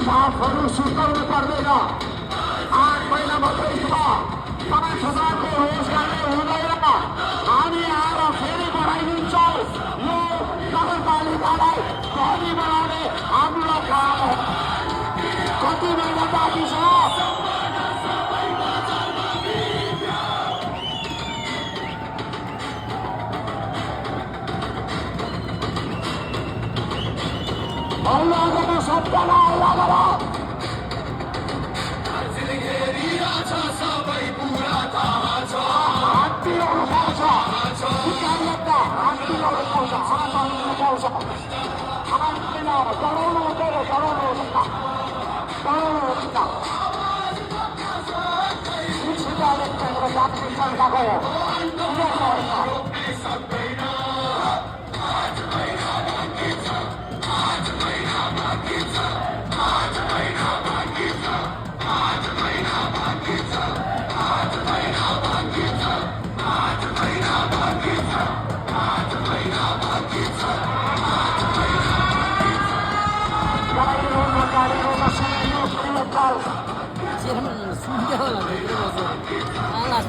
साफहरू सुकाउनु पर्दैन। 8 महिना मात्रै छ, 5,000 को रोजगारी हुँदैन। हामी आएर फेरि बढाइदिन्छौँ। यो नगरपालिकालाई धनी बनाउने हाम्रो काम हो। कति महिना बाँकी छ? हल्ला गर्न सबजना हल्ला गर। हात मिलाउनु पाउँछ, विद्यालयका हात मिलाउनु पाउँछ, हात हाल्नु पाउँछ। हात मिलाएर डराउनु हुँदैन, डराउनु हुँदैन, डराउनु हुँदैन। विद्यालयको एउटा जाति संस्थाको हो। Siapa yang sudah lah,